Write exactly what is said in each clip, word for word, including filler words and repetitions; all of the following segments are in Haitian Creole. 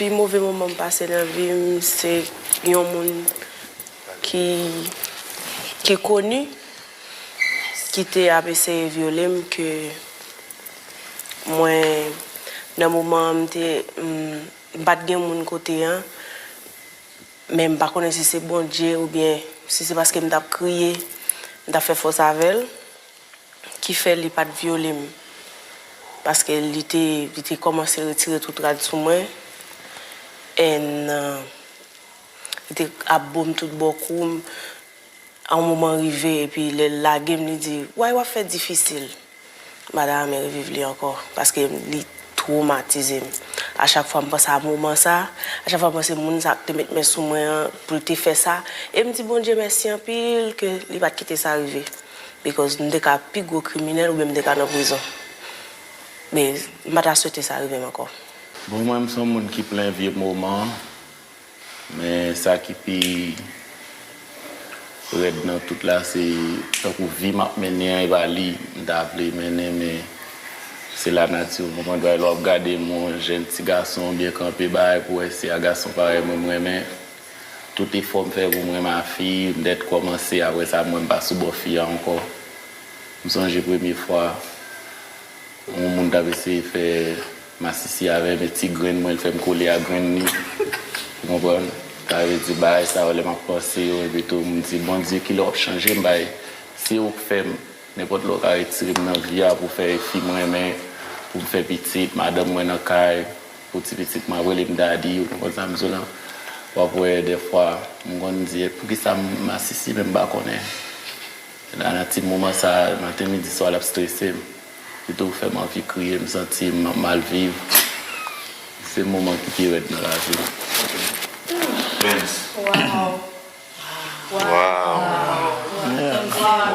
Pi move moman m pase nan vi m, se yon moun ki, ki koni, ki te ap eseye vyole m, ke mwen, nan moman an, m te, m, m pa t gen moun kote an, men m pa konnen si se Bondye oubyen si se paske m t ap kriye, m t ap fè fòs avè l, ki fè li pa t vyole m. Paske li te, li te kòmanse retire tout rad sou mwen. And, uh, li te ap bo m tout bò kou m. A yon moman rive, epi lè l lage m, li di, "Why w ap fè difisil?" M pa ta renmen reviv li ankò, paske li twomatize m. A chak fwa m panse a moman sa, a chak fwa m panse moun sa k te met men sou mwen an, pou l te fè sa, e m di Bondye mèsi anpil ke li pa t kite sa rive. Because m te ka pi gwo kriminèl oubyen m te ka nan prizon. Men, m pa ta swete sa rive m ankò. Bon, mwen, m se yon moun ki plen vye moman, men sa ki pi rèd nan tout la, se tankou vi m ap mennen an, e pa li m ta vle mennen, men se lanati. Ou konprann, lè w ap gade m, yon jèn ti gason byen kanpe, bagay pou wè se a gason parèy mwen m renmen. Tout efò m fè pou m renmen a fi, m nèt kòmanse, apre sa, m wè m pa sou bò fi a ankò. M sonje premye fwa, yon moun t ap eseye fè masisi avè m, e ti grenn mwen, l fè m kole a grenn li. Ou konprann? Sa vle di, bagay sa yo, lè m ap panse yo, epi tou, m di, "Bondye, kilè w ap chanje m, bay? Se ou k fè m. Nenpòt lè w ka retire m nan vi a pou fè fi m renmen, pou m fè pitit, madanm mwen nan kay, pou ti pitit mwen ap rele m daddy," ou konprann sa m di w la? W ap wè, dèfwa, m konn di, "Poukisa m masisi, men m pa konnen?" Nan ti moman sa, maten, midi, swa, l ap strese m. Li tou fè m anvi kriye, m santi m ap mal viv. Se moman ki pi rèd nan lavi m. Benz. Wow. Wow. Wow. Wow.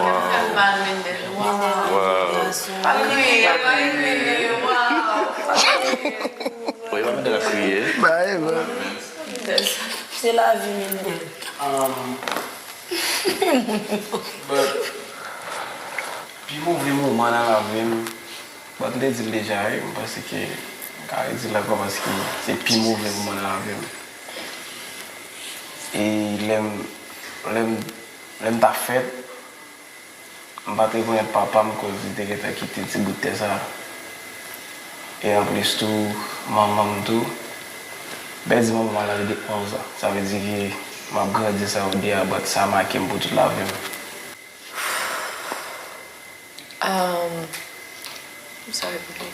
Wow. Wow. Pa kriye, pa kriye. Wow. Wi, pa mande l ap kriye. Ba, e bon. Se lavi, men. Um, But, pi move moman nan lavi m, but, m te di l deja, wi, m panse ke m ka redi l ankò paske se pi move moman nan lavi m. E lè m, lè m, lè m ta fèt, m pa t rekonèt papa m koz li te gentan kite ti bout tè sa. E anplis tou, manman m tou, m pèdi manman m a laj de onz an. Sa vle di ke m ap grandi sa yo de a, but sa make m pou tout lavi m. Um, I'm sorry, baby.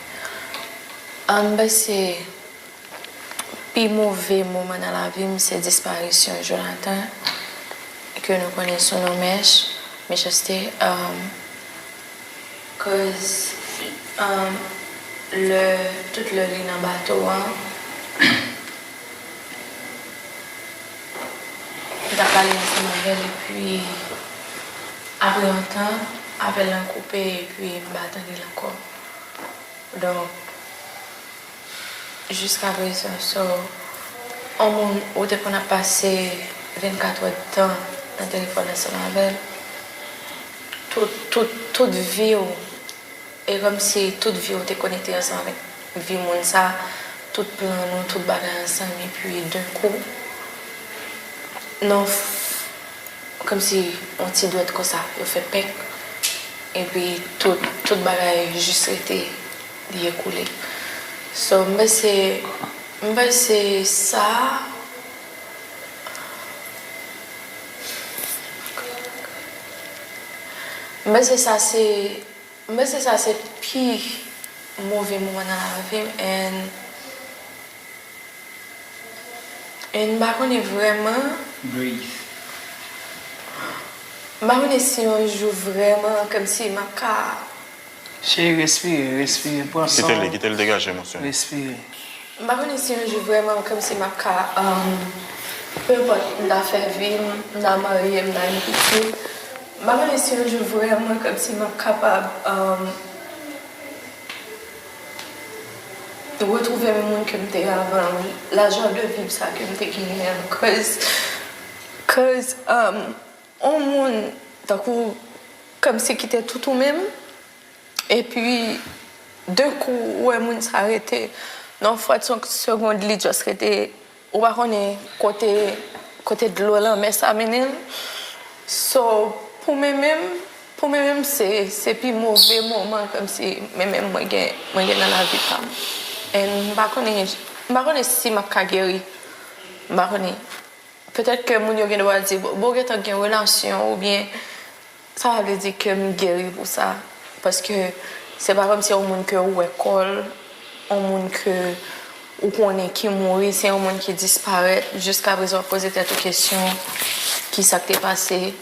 Um, m panse pi move moman nan lavi m se disparisyon Jonathan, ke nou konnen sou non Mèch, Mechanste. Um, cause, um, lè, tout lè li nan bato an, m t ap pale ansanm avè l, epi apre yon tan, apèl lan koupe, epi m pa tande l ankò. Donk, jiskaprezan, so, yon moun ou te konn ap pase vennkat èdtan nan telefòn ansanm avè l, tout, tout, tout vi w, e kòmsi tout vi w te konekte ansanm avèk vi moun sa, tout plan nou, tout bagay ansanm, epi denkou, nan f-, kòmsi yon ti dwèt konsa, yo fè pèk, epi tout, tout bagay jis rete, li ekoule. So, m panse, m panse sa, m panse sa se, m panse sa se pi move moman nan lavi m, and And m pa konnen vrèman. Breathe. M pa konnen si yon jou vrèman, kòmsi m ap ka. Cheri, respire, respire, pran san w. Kite l, kite l degaje emosyon. Respire. M pa konnen si yon jou vrèman, kòmsi m ap ka, um, peu importe, m ta fè vi m, m ta marye, m ta gen pitit. M pa konnen si yon jou vrèman, kòmsi m ap kapab, um, retwouve menm moun ke m te ye avan, lajwa de viv sa ke m te genyen an. Cause, cause, um, on moun, tankou, kòmsi ki te tout ou menm, epi, de kou, ou wè moun sa rete, Nan yon fraksyon segond, li just rete, ou pa konnen kote, kote dlo lanmè sa mennen l. So, pou mwen menm, pou mwen menm, se, se pi move moman kòmsi mwen menm mwen gen, mwen gen nan lavi pa m. And m pa konnen, m pa konnen si m ap ka geri. M pa konnen. Petèt ke moun yo gen dwa di, "Bon, bon, w gentan gen relasyon," oubyen, sa pa vle di ke m geri pou sa. Paske se pa kòmsi yon moun ke ou wè kò l, yon moun ke ou konnen ki mouri, se yon moun ki disparèt. Jiskaprezan, w ap poze tèt ou kesyon, ki sa k te pase,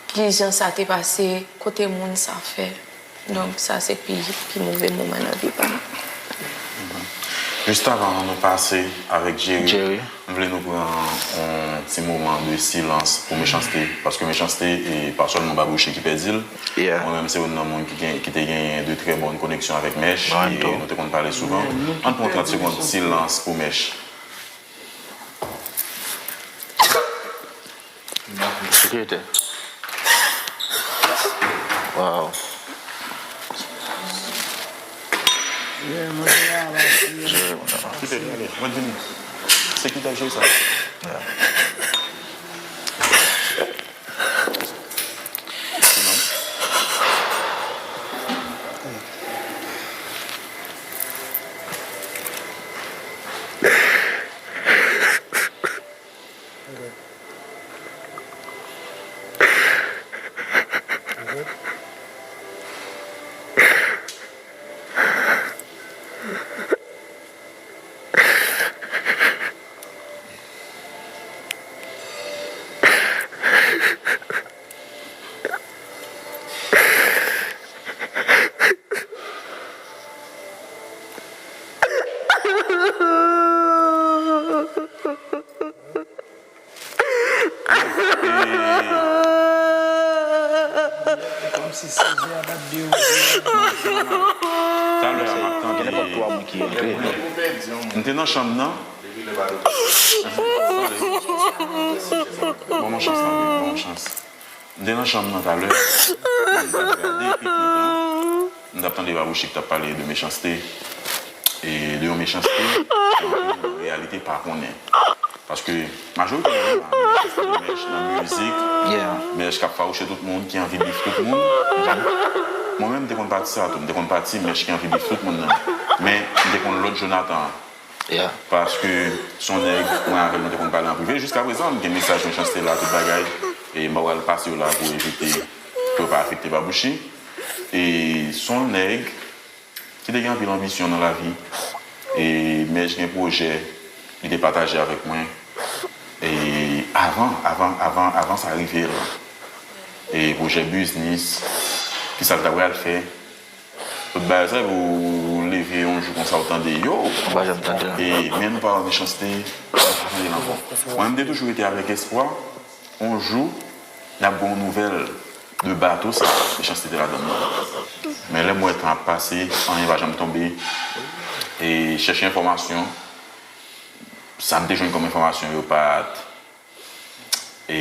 ki jan sa te pase, kote moun sa fè. Donk, sa se pi, pi move moman nan vi pa m. Jis avan nou pase avèk Jerry, Jerry, m vle nou pran yon ti moman de silans pou Mechanste, paske Mechanste, e pa sèlman Babouche ki pèdi l. Yeah. Mwen menm, se youn nan moun ki, gen, ki te genyen de trè bòn koneksyon avèk Mèch, e nou te konn pale souvan. Ann pran trant segonn silans pou Mèch. Sekirite. Wow. Kite li ale. Mwen vini. Se ki ta jwe sa? Kòmsi sezi a pa t dewoule. Talè a m ap tande. M te nan chanm nan. Ban m yon chans, tande, ban m yon chans. M te nan chanm nan talè. M t ap gade epi kontan. M t ap tande Babouche ki t ap pale de Mechanste. E de yon Mechanste ke anpil moun an reyalite pa konnen. Paske majorite moun la, Mèch, Mèch nan mizik, Mèch k ap fawouche tout moun, ki anvi bif tout moun. Mwen menm, m te konn pati sa tou. M te konn pati Mèch ki anvi bif tout moun nan. Men, m te konn lòt Jonathan an. Paske se yon nèg, mwen avè l, nou te konn pale an prive. Jiska prezan, m gen mesaj Mechanste la, tout bagay. E m pa pral pase yo la pou evite ke yo pa afekte Babouche. E se yon nèg ki te gen anpil anbisyon nan lavi. E Mèch gen pwojè li te pataje avèk mwen. E avan, avan, avan, avan sa rive la. E pwojè biznis, kisa l ta pral fè. Tout bagay sa, epi w leve yon jou konsa, w tande yo. Ou pa janm tande l. E, men nou pa wè Mechanste, nou pa tande l ankò. Mwen, m te toujou rete avèk espwa, yon jou, n ap gen yon nouvèl de bato sa, Mechanste te ladan l nan. Men lè m wè tan ap pase, anyen pa janm tonbe. E chèche enfòmasyon, sa m te jwenn kòm enfòmasyon, yo pa t, e,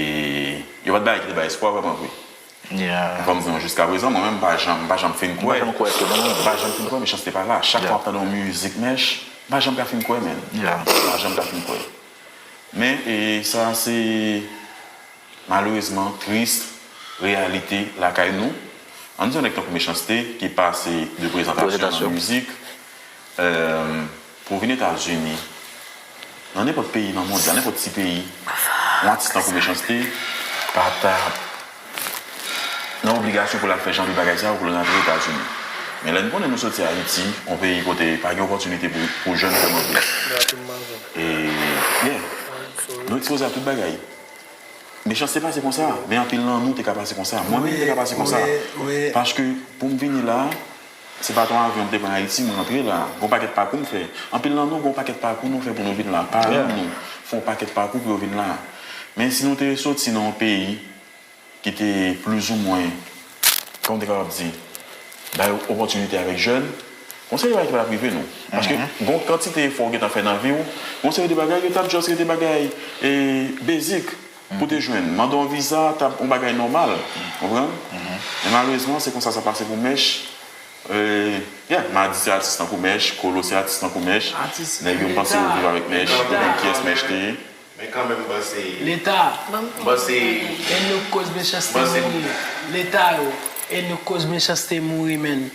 yo pa t bagay ki te bay espwa vrèman vre. Enfòm di nou jiska prezan, mwen menm, m pa janm, m pa janm fin kwè. M pa janm kwè tou, non. M pa janm fin kwè, Mechanste pa la. Chak fwa m ap tande yon mizik Mèch, m pa janm ka fin kwè, menn. M pa janm ka fin kwè. Men, e, sa se malerezman tris reyalite lakay nou. Ann di yon nèg tankou Mechanste ki pase de prezantasyon nan mizik, pou vin Etazini, nan nenpòt peyi nan mond la, nenpòt ti peyi, yon atis tankou Mechanste pa t ap nan obligasyon pou l ap fè jan de bagay sa yo pou l rantre Etazini. Men lè n konnen nou soti Ayiti, yon peyi kote pa gen opòtinite pou, pou jèn vrèman vre. E, yeah, nou ekspoze a tout bagay. Mechanste pase konsa, men anpil nan nou te ka pase konsa. Mwen menm, m te ka pase konsa. Paske, pou m vini la, se pa t yon avyon m te pran Ayiti, m rantre la. Gon pakèt pakou m fè. Anpil nan nou, gon pakèt pakou nou fè pou nou vin la. Paran nou fè yon pakèt pakou pou yo vin la. Men si nou te soti nan yon peyi ki te plizoumwen, kòman m te kapab di, bay opòtinite avèk jèn, gon seri de bagay ki pa t ap rive nou. Paske gon kantite efò w gentan fè nan vi w, gon seri de bagay yo t ap just rete bagay, e, basic pou te jwenn. Mande yon viza, t ap yon bagay nòmal. Konprann? Men malerezman, se konsa sa pase pou Mèch. Eh, yeah, Madi se atis tankou Mèch, Kolo se atis tankou Mèch. Nèg yo m panse yo viv avèk Mèch, yo konn kiyès Mèch te ye. Men kanmenm, m panse, Leta. M panse, e nou k koz mechanste mouri. Leta yo, e nou k koz mechanste mouri, menn.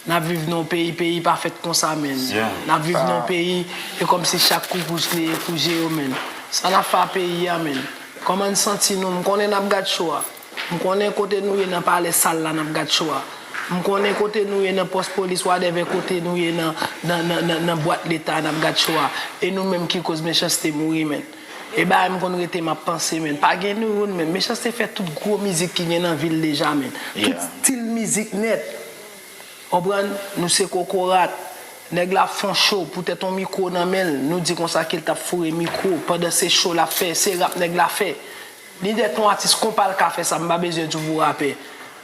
N ap viv nan yon peyi, peyi pa fèt konsa, menn. N ap viv nan yon peyi, e kòmsi chak koukouj neye pou je yo, menn. Sa n ap fè a peyi a, menn? Kòman n santi nou? M konnen n ap gad cho a. M konnen kote nou ye nan palè sal la, n ap gad cho a. M konnen kote nou ye nan pòs polis, whatever kote nou ye nan, nan, nan, nan, nan bwat leta, n ap gad cho a. E nou menm ki koz mechanste mouri, menn. E bagay m konn rete m ap panse, menn. Pa gen nou youn, menn. Mechanste fè tout gwo mizik ki gen nan vil deja, menn. Tout stil mizik nèt. Konprann? Nou se kokorat. Nèg la ap fè yon cho, poutèt yon mikwo nan men l, nou di konsa ke l t ap foure mikwo, pandan se cho l ap fè, se rap nèg la fè. Li dèt yon atis konpa l ka fè sa, m pa bezwen di w pou rapè.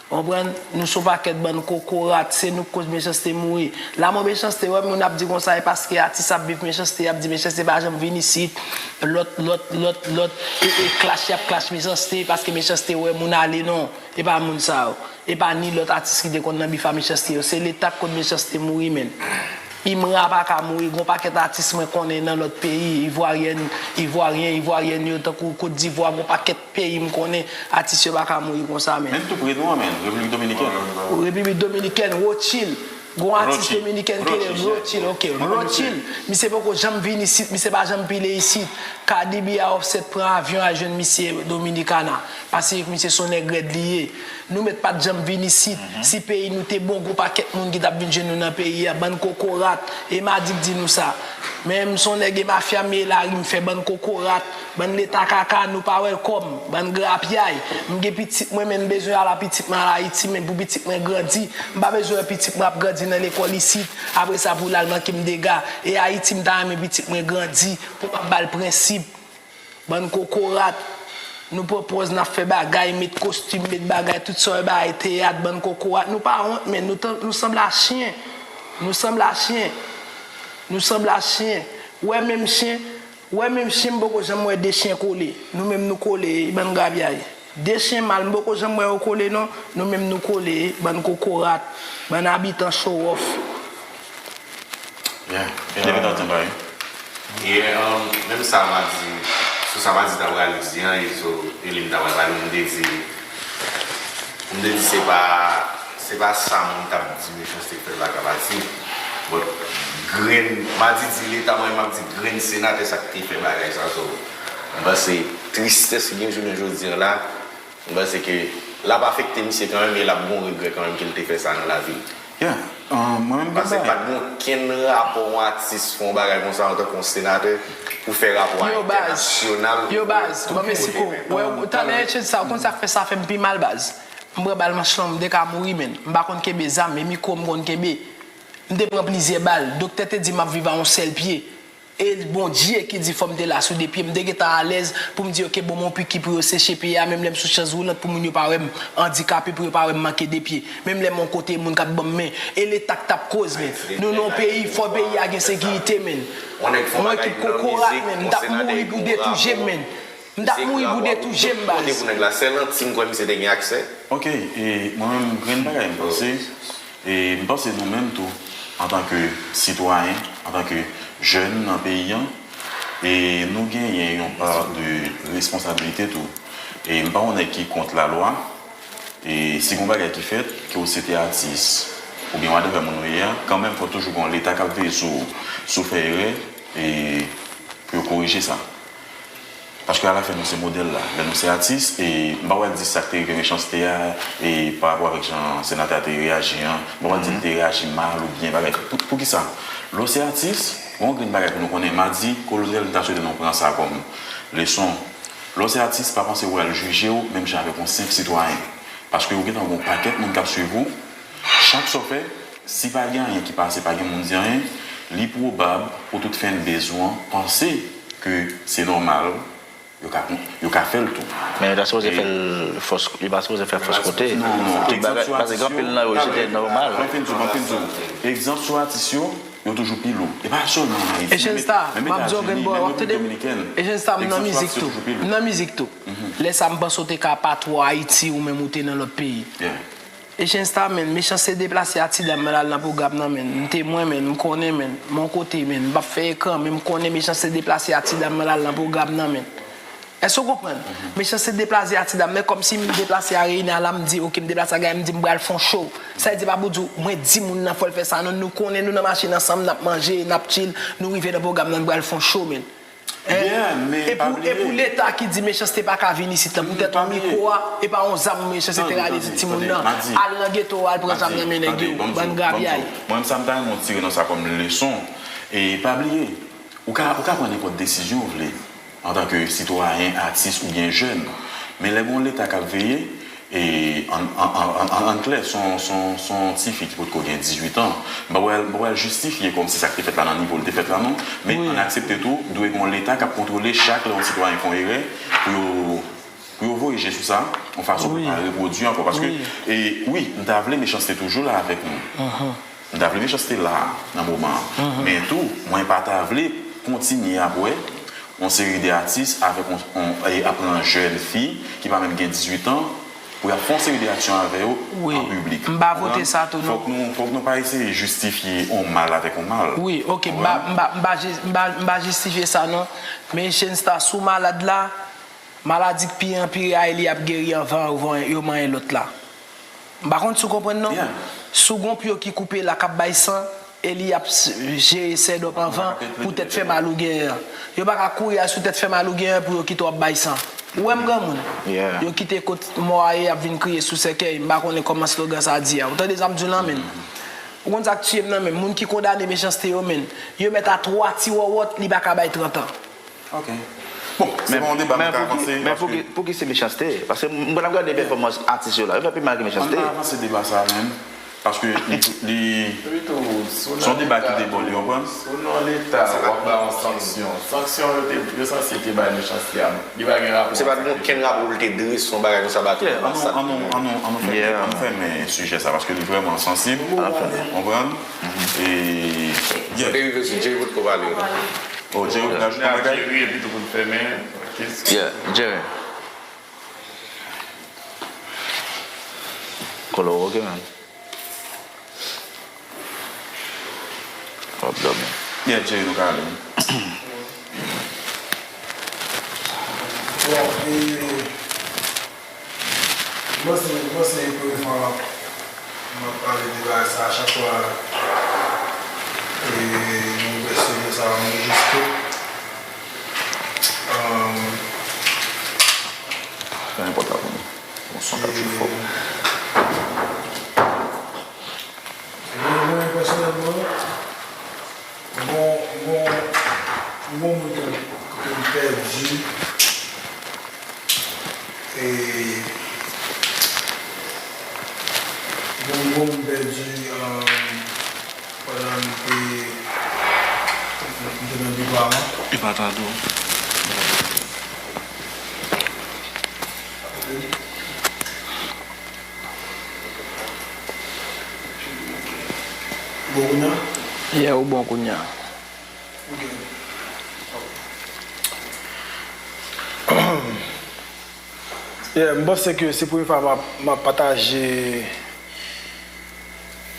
Konprann? Nou se yon pakèt bann kokorat, se nou k koz mechanste mouri. Lanmò mechanste, wè moun ap di konsa, e paske atis ap viv mechanste, y ap di mechanste pa janm vin isit, lòt, lòt, lòt, lòt, e, e klache y ap klache mechanste, paske mechanste wè moun ale, non, e pa moun sa yo. E pa ni lòt atis ki te konn nan bif a mechanste yo. Se leta k koz mechanste mouri, menn. Imra pa ka mouri. Gon pakèt atis mwen konnen nan lòt peyi, ivwaryèn, ivwaryen, ivwaryèn yo, tankou Kot Divwa, gon pakèt peyi m konnen, atis yo pa ka mouri konsa, menn. Menm tou pre nou an, menn, Repiblik Dominikèn. Repiblik Dominikèn, Rothschild. Gon atis dominiken ki rele Rothschild, ok. Rothschild, misye poko janm vin isit, misye pa janm pile isit. Cardi B a Offset pran avyon al jwenn misye Dominicana. Paske misye se yon nèg rèd li ye. Nou mèt pa t janm vin isit. Si peyi nou te bon, gon pakèt moun ki t ap vin jwenn nou nan peyi a. Bann kokorat. E Madi k di nou sa. Men m se yon nèg e mafya m ye lari m fè bann kokorat. Bann leta kaka, nou pa welcome. Bann grapyay. M gen pitit mwen, men m bezwen al a pitit mwen al Ayiti, men pou pitit mwen grandi. M pa bezwen wè pitit mwen ap grandi nan lekòl isit. Apre sa, pou l al manke m dega. E Ayiti, m ta renmen pitit mwen grandi, pou m ap ba l prensip. Bann kokorat. Nou pran pòz, n ap fè bagay, met kostim, met bagay, tout sa w wè bagay teyat, bann kokorat. Nou pa wont, men nou, tan- nou sanble a chen. Nou sanble a chen. Nou sanble a chen. Wè menm chen, wè menm chen, m poko janm wè de chen kole. Nou menm nou kole, bann grapyay. De chen mal, m poko janm wè yo kole, non. Nou menm nou kole, bann kokorat, bann abitan show off. Yeah, e depi tan tan bay. Yeah, um, menm sa Madi, sou sa Madi ta pral di an, e sou Eline ta pral pale, m te di, m te di se pa, se pa sa moun t ap di mechanste k fè l pa ka pati. But, grenn, Madi di leta, mwen m ap di grenn senatè sa k te fè bagay sa, so, m panse tristès ki gen jounen jodi an la, m panse ke l ap afekte misye kanmenm e l ap gon regrè kanmenm ke l te fè sa nan lavi l. Yeah, uh, mwen menm gen bagay. Paske pa t gen okenn rapò yon atis fè yon bagay konsa antanke yon senatè pou fè rapò a entènasyonal. Yo baz, ban m esplike w. Wè, talè Echanj sa, ou konn sa k fè sa fè m pi mal baz. M pran bal manch long, m te ka mouri, menn. M pa konn kenbe zam, e mikwo m konn kenbe. M te pran plizyè bal. Doktè te di m ap viv a yon sèl pye. E Bondye ki di fò m te la sou de pye. M te gentan alèz pou m di, oke, bon, m yon piki pou yo seche pye a, menm lè m sou chèz woulant pou moun yo pa wè m andikape, pou yo pa wè m manke de pye. Menm lè m yon kote moun k ap ban m men. E leta k t ap koz, men. Nou nan yon peyi, fò peyi a gen sekirite, men. Yon ekip kokorat, men. M t ap mouri pou de tou je m, men. M t ap mouri pou de tou je m, baz. Sèl an ti m kwè misye te gen aksè. Ok, e mwen menm, grenn bagay m panse, e m panse nou menm tou, antanke sitwayen, antanke jèn nan peyi an, e nou genyen yon pa de responsabilite tou. E m pa yon nèg ki kont lalwa, e si gon bagay ki fèt, ke w se te atis, oubyen whatever moun ou ye a, kanmenm fò toujou gon leta k ap veye sou, si w fè erè, e pou yo korije sa. Paske alafen nou se modèl la. Lè nou se atis, e m pa pral di sa k te rive Mechanste a, e pa rapò avèk jan senatè a te reyaji an, m pa pral di li te reyaji mal oubyen bagay. Pou, poukisa? Lè w se atis, gen yon grenn bagay pou nou konnen. Madi, Kolonèl, m ta swete nou pran sa kòm leson. Lè w se atis, pa panse w pral jije w menm jan avèk yon senp sitwayen. Paske ou gentan gen yon pakèt moun k ap swiv ou. Chak sa w fè, si pa gen anyen ki pase, pa gen moun di anyen, li pwobab pou tout fannbase ou an panse ke se nòmal, yo ka, yo ka fè l tou. Men yo ta sipoze fè l fòs, yo pa sipoze fè fòs kote. Non, non, egzanp sou atis yo, paske gen anpil nan yo, se te nòmal. Ban m fin di w, ban m fin di w. Egzanp sou atis yo, yo toujou pi lou. E pa sèlman an Ayiti, menm Etazini, menm Repiblik Dominikèn. Egzanp sou atis yo toujou pi lou. Nan mizik tou. Lè sa m panse w te ka pa twò Ayiti ou menm ou te nan lòt peyi. Echansta, men, Mechanste deplase a ti dam nan, l al nan pwogram nan, men. M temwen, men, m konnen, men, m yon kote, men, m p ap fè ekran, men m konnen Mechanste deplase a ti dam nan, l al nan pwogram nan, men. Èske w konprann? Mechanste deplase a ti dam, men kòmsi m deplase a Reyna la, m di, oke, m deplase a Gay, m di, m pral fè yon show. Sa vle di, pa pou di w, mwen di moun nan, fò l fè sa, non, nou konnen, nou nan machin ansanm, n ap manje, n ap chill, nou rive nan pwogram nan, n pral fè yon show, men. Hein? Yeah, men e pou, e pou Leta ki di Mechanste pa ka vin isit lan, poutèt yon mikwo a, e pa yon zam Mechanste te rale di timoun nan, al nan geto, al pran zam nan men nèg yo, bann gravyay. Mwen, sa m ta renmen w tire nan sa kòm leson, e pa bliye, ou ka, ou ka pran nenpòt desizyon w vle, antanke sitwayen, atis oubyen jèn. Men lè gen yon Leta k ap veye, E an, an, an, an, an klè, se yon, se yon, se yon tifi ki potko gen dizuit an. M pa pral, m pa pral jistifye kòmsi sa k te fèt la nan nivo l te fèt la non, men ann aksepte tou, dwe gen yon Leta k ap kontwole chak lè yon sitwayen fè yon erè pou yo, pou yo voye je sou sa, yon fason pou l pa repwodui ankò. Paske, e, wi, m ta vle Mechanste toujou la avèk nou. M ta vle Mechanste la nan moman an. Men tou, mwen pa ta vle kontinye ap wè yon seri de atis avèk yon, yon, e, ap pran jèn fi ki pa menm gen dizuit an pou y ap fè yon seri de aksyon avè yo an piblik. M pa vote sa tou non. Fòk nou, fòk nou pa eseye jistifye yon mal avèk yon mal. Wi, oke, m pa, m pa, m pa, m pa jistifye sa non. Men Echansta, si w malad la, maladi k pi anpire a, e li ap geri anvan yo manyen lòt la. M pa konn si w konprann non. Si w gon pye w ki koupe la k ap bay san, e li ap jere sèdòp anvan pou tèt fè mal ou genyen an. Yo pa ka kouri al sou tèt fè mal ou genyen an pou yo kite w ap bay san. Ou wè m granmoun? Yo kite kot mò a ye, y ap vin kriye sou sèkèy. M pa konnen kòman slogan sa di a. Ou tande sa m di w lan, menn? Ou konn sa k tiye m nan, menn? Moun ki kondane Mechanste yo, menn, yo mèt a twa ti wòwòt, li pa ka bay trant an. Ok. Bon, se pa yon deba nou ka avanse. Men pou ki, pou ki se Mechanste? Paske m konn ap gade pèfòmans atis yo la. Yo fè pi mal ke Mechanste. Ann pa avanse deba sa a menm. Paske li, li, se yon deba ki debòde, w konprann? Si w nan Leta, w ap ba yon sanksyon. Sanksyon yo te, yo sanse te bay Mechanste a. Li pa gen rapò. Se pa t gen okenn rapò pou l te drese yon bagay konsa ba tout moun. Ann nou, ann nou, ann nou fèmen, ann nou fèmen sijè sa a paske li vrèman sansib. Ann nou fèmen. W konprann? E, yeah. Te rive sou Jerry potko pale non. Oh, Jerry vin ajoute yon bagay? Jerry epi tou pou n fèmen kesyon. Yeah, Jerry. Kolo, oke, man. W ap dòmi. Yeah, Jerry, nou ka ale wi. Bon, e, Mwen se, mwen se premye fwa m ap, m ap pale de bagay sa a. Chak fwa e, nou ouvè sijè sa a, m rejistre. Fè nenpòt la pou nou. Yon son k ap jwe fò. Mwen, mwen, pèsonèlman, m gon, m gon, m gon moun ke m, ke m pèdi. E, m gon, m gon moun m pèdi, um, pandan m te, m te nan depaman. Li pa tande w. Bon kounya? Yeah, ou bon kounya. Yeah, m panse ke se premye fwa m ap, m ap pataje,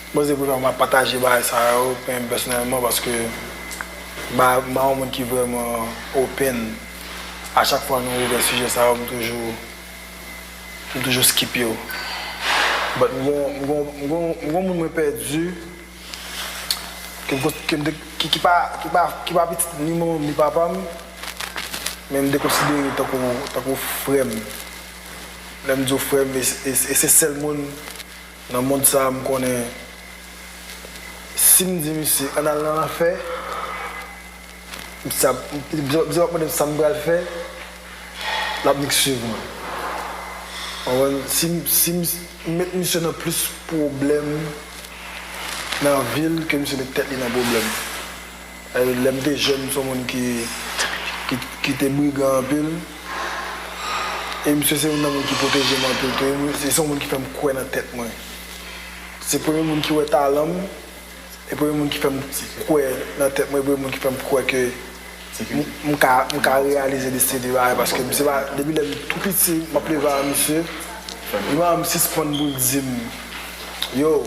m panse se premye fwa m ap pataje bagay sa yo, men pèsonèlman, paske m pa, m pa yon moun ki vrèman open. A chak fwa nou ouvè sijè sa yo, m toujou M toujou skip yo. But m gon, m gon, m gon, m gon moun mwen pèdi, ke m, ke m te, ki, ki pa, ki pa, ki pa pitit ni manman m ni papa m, men m te konsidere tankou, tankou frè m. Lè m di w frè m, e, e, e se sèl moun nan mond sa a m konnen, si m di misye, ann al nan lanfè, Misye ap, misye ap mande m sa m pral fè, l ap nik swiv mwen. Konprann? Si m, si m, m met misye nan plis pwoblèm nan vi l ke misye met tèt li nan pwoblèm. E, lè m te jèn, m se yon moun ki, ki, ki te brigan anpil. E misye se youn nan moun ki pwoteje m anpil tou. E se yon moun ki fè m kwè nan tèt mwen. Se premye moun ki wè talan m. E premye moun ki fè m kwè nan tèt mwen, e premye moun ki fè m kwè ke m, m ka, m ka reyalize de seri de bagay, paske m se pa, depi lè m tou piti, m ap leve a misye, li pa janm sispann pou l di m, Yo,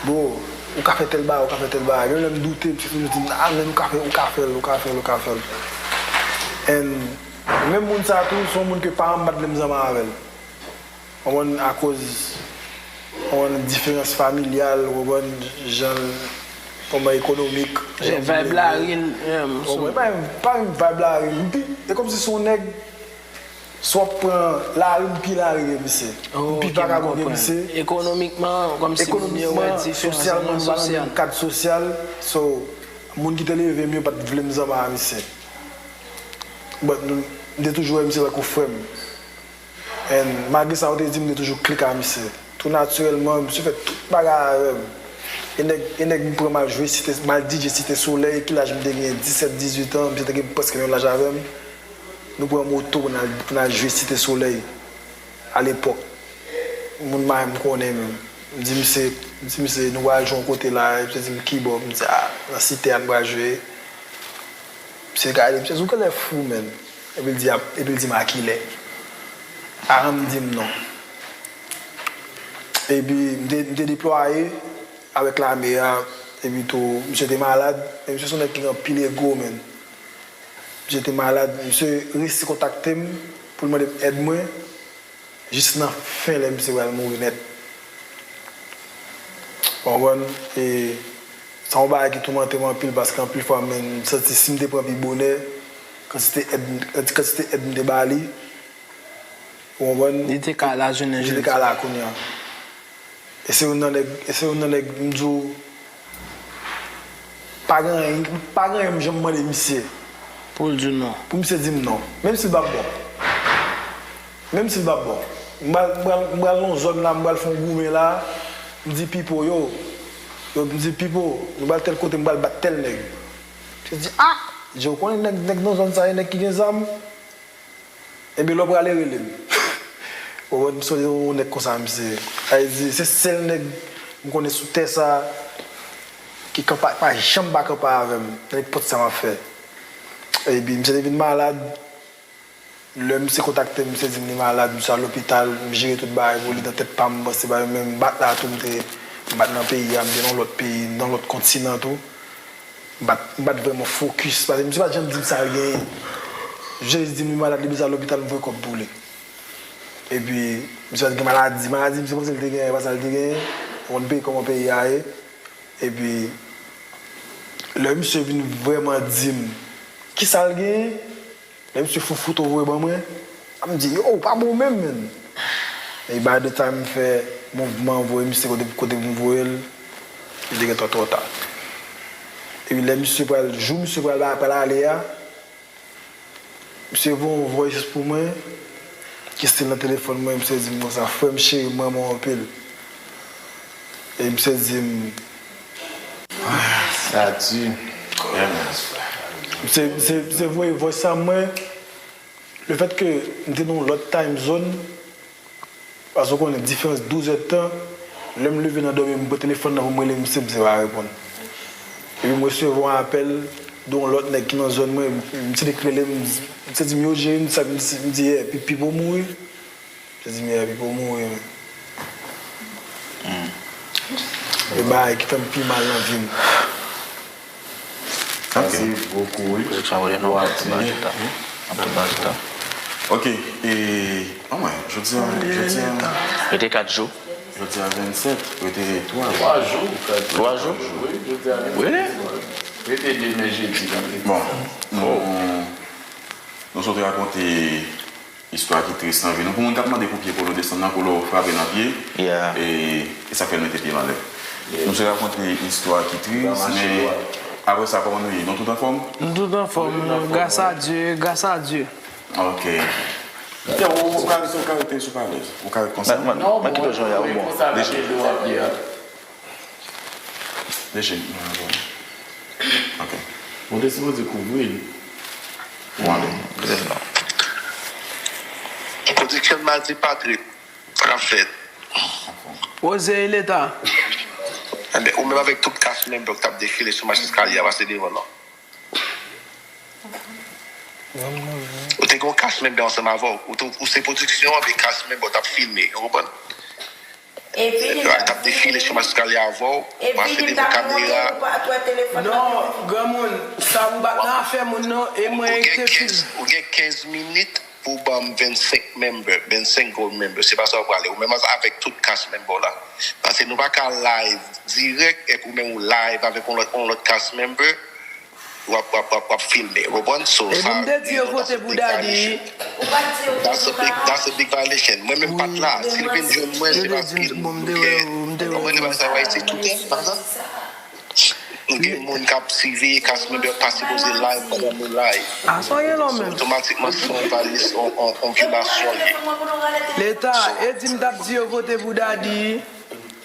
bro, ou ka fè tèl bagay, ou ka fè tèl bagay. Menm lè m doute, misye toujou di m, ah, men ou ka fè, ou ka fè l, ou ka fè l, ou ka fè l. And menm moun sa a tou, se yon moun ke paran m pa t vle m zanmi avè l. Ou konprann, akoz, ou konprann, diferans familyal, ou konprann, jan, kòman, ekonomik, jan vibe la, wi, ou konprann, pa menm, pa menm vibe la, wi. M pi, e kòmsi se yon nèg, si w ap pran lari, m pi lari ke misye. M pi vakabon ke misye. Ekonomikman, kòmsi moun yo wè diferans nan sosyal. Ekonomikman, sosyalman, nou pa nan menm kad sosyal. So, moun ki te leve m yo pa t vle m zanmi a misye. But nou, m te toujou wè misye tankou frè m. And malgre sa yo te di m, m te toujou klik a misye. Tou natirèlman, misye fè tout bagay avè m. E nèg, e nèg m pran m al jwe Site, m al D J Site Solèy, ki laj m te genyen, disèt, dizuit an, misye te gen prèske menm laj avè m. Nou pran moto pou n al, pou n al jwe Site Solèy alepòk. Moun Mayen m konnen menm. M di misye, m di misye, nou pral jwe yon kote la, misye di m kibò, m di, ah, nan Site a nou pral jwe. Misye gade, misye di, ou genlè fou, menn. Epi l di, ap- epi l di m a kilè. Avan m di m non. Epi m te, m te deplwaye avèk lame a, epi tou, misye te malad, men misye se yon nèg ki gen anpil ego, menn. Misye te malad, misye resi kontakte m pou l mande m èd mwen. Jis nan fen lè misye pral mouri nèt. Ou konprann? E sa yon bagay ki toumante m anpil, paske anpil fwa, menn, m santi si m te pran pi bonè, kantite èd, kantite èd m te ba li, ou konprann? Li te ka la jounen jodi. Li te ka la kounye a. E se youn nan nèg, e se youn nan nèg, m di w, pa gen anyen, pa gen anyen m janm mande misye. Pou l di w non. Pou misye di m non. Menm si l p ap bon. Menm si l p ap bon. M pral, m pral, m pral nan yon zòn la, m pral fè yon goumen la, m di Pipo, yo, yo, m di Pipo, nou pral tèl kote, m pral bat tèl nèg. Misye di, ah! Dje, ou konnen nèg, nèg nan zòn sa, e nèg ki gen zam. Ebyen, lè w prale, rele m. Ou konprann, m sonje yon nèg konsa, misye. Sa vle di, se sèl nèg m konnen sou tè sa ki kanpe, pa janm pa kanpe avè m, nan nenpòt sa m ap fè. Epi, misye te vin malad. Lè misye kontakte m, misye di m li malad, misye al lopital, m jere tout bagay pou li nan tèt pa m, m panse bagay, men m bat la tou, m te, m pa t nan peyi a, m te nan lòt peyi, nan lòt kontinan tou. M pa t, m pa t vrèman fokis, paske misye pa t janm di m sa l genyen. Jis di m li malad, li bezwen al lopital, m voye kòb pou li. Epi, misye pa t gen maladi, maladi, misye panse l te genyen, e pa sa l te genyen. Ou konn peyi, kòman peyi a ye. Epi, lè misye vin vrèman di m kisa l genyen, lè misye fè yon foto voye ban mwen, m di, yo, ou pa bon menm, menn. E by the time m fè mouvman voye misye kote, kote pou m voye l, li te gentan twò ta. Epi lè misye pral, jou misye pral, pral ale a, misye voye yon voice pou mwen, ki still nan telefòn mwen, misye di m konsa, frè m cheri, m renmen w anpil. E misye di m, sa di. Misye, misye, misye voye voice sa mwen. Lefètke m te nan yon lòt time zone, paske w konnen diferans douz èdtan, lè m leve nan dòmi, m pran telefòn nan pou m rele misye, misye pa reponn. Epi m resevwa yon apèl de yon lòt nèg ki nan zòn mwen, misye te rele m, misye di m, yo, Jerry, m di sa, m di, m di, yeah, Pi-, Pipo mouri. Misye di m, yeah, Pipo mouri, men. E bagay ki fè m pi mal nan vi m. Ok. Mèsi bokou, wi. Pou aksyon, wi, non, pou aksyon, wi. Anpil baz ta. Ok, e, anmwen, jodi a, jodi a, rete kat jou. Jodi a vennsèt, rete twa jou. Twa jou. Twa jou? Wi, jodi a vennsèt. Wi. Rete demen jedi la. Bon, nou, nou sot rakonte istwa ki tris nan vi nou. Pou moun k ap mande pou pye Polo desann nan, Polo frape nan pye. Yeah. E, e sa fè l mete pye l anlè. Yeah. Nou sot rakonte istwa ki tris, men apre sa, kòman nou ye? Nou tout anfòm? Nou tout anfòm, gras a Dye, gras a Dye. Ok. Ou ka rete, ou ka rete sou palèz. Ou ka rete konsa. Mwen, mwen, mwen kite w jan w ye a, ou bon. Deje. Deje. Ok. Ou te sipoze kouvri l. Ou ale. Pwodiksyon Madi Patrick, sa k ap fèt? Woze e Leta. Enben, ou menm avèk tout cast member k t ap defile sou mach eskalye a, pase devan non. Ou te gen yon cast member ansanm avè w. Ou te, ou se pwodiksyon an, men cast member w t ap filme. Ou konprann? K ap defile sou macheskalye avè w, pase devan kamera. Non, granmoun, sa m pa nan afè moun non, e mwen ki te filme. Ou gen kenz minit pou w ban m vennsenk member, vennsenk gold member. Se pa sa w prale. Ou menm avèk tout cast member w la. Paske nou pa ka live dirèk, epi ou menm ou live avèk yon lòt, yon lòt cast member. W ap, w ap, w ap, w ap filme, w konprann? So, sa, e bon, m te di yo vote pou Dadi. That's a big, that's a big violation. Mwen menm pa t la. Si l vin jwenn mwen, se paske l gen. Mwen, mwen, sa va iti tout tan, pa sa? Nou gen moun k ap siveye cast member pa sipoze live pandan nou live. Otomatikman, se yon vyolasyon, yon, yon, yon vyolasyon li ye. Leta, e di m t ap di yo vote pou Dadi.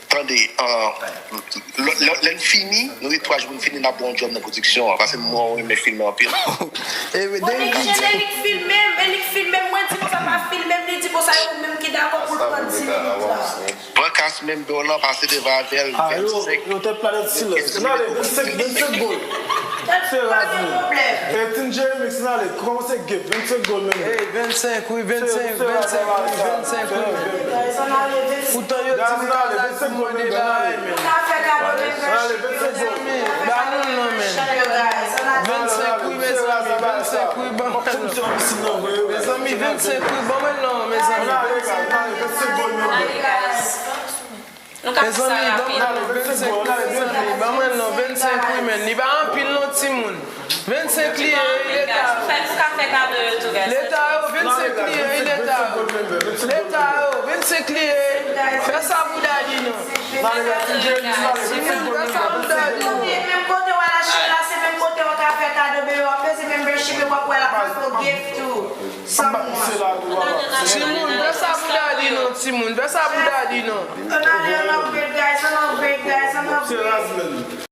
Tande, lè, lè, lè n fini, nou gen twa jou pou n fini, n ap ba w yon djòb nan pwodiksyon an, paske m wè w renmen filme anpil. Bon, e li k filme m, e li k filme m, mwen di konsa pa filme m, li di konsa, e ou menm ki dakò pou l pran dis minit la. Pran cast member w lan, pase devan avè l, vennsenk. Yo, yo te planèt silans. N ale, vennsenk, vennsenk gold. Se raz, men. E Team Jeremix, n ale, kòmanse gift, vennsenk gold, men. Ey, vennsenk, wi, vennsenk, vennsenk, wi, vennsenk, wi. Poutan yo di m kazak pou mande bagay, men. Mezanmi, ba nou l non, men. Vennsenk, wi, mezanmi, vennsenk, wi, ban mwen l non. Mezanmi, vennsenk, wi, ban mwen l non, mezanmi. Mezanmi, ban mwen l non, vennsenk, wi, men. Li pa anpil non, timoun. Vennsenk li ye, wi, leta yo. Leta yo, vennsenk li ye, wi, leta yo. Leta yo, vennsenk li ye. Fè sa pou Dadi non. Timoun, fè sa pou Dadi non. Menm kote w al achte la, se menm kote w ka fè kado, bebe, w ap peze membership, epi w ap wè l ap ofè w gift tou. Timoun, fè sa pou Dadi non, timoun, fè sa pou Dadi non. An ale, an upgrade, guys, an upgrade, guys, an upgrade.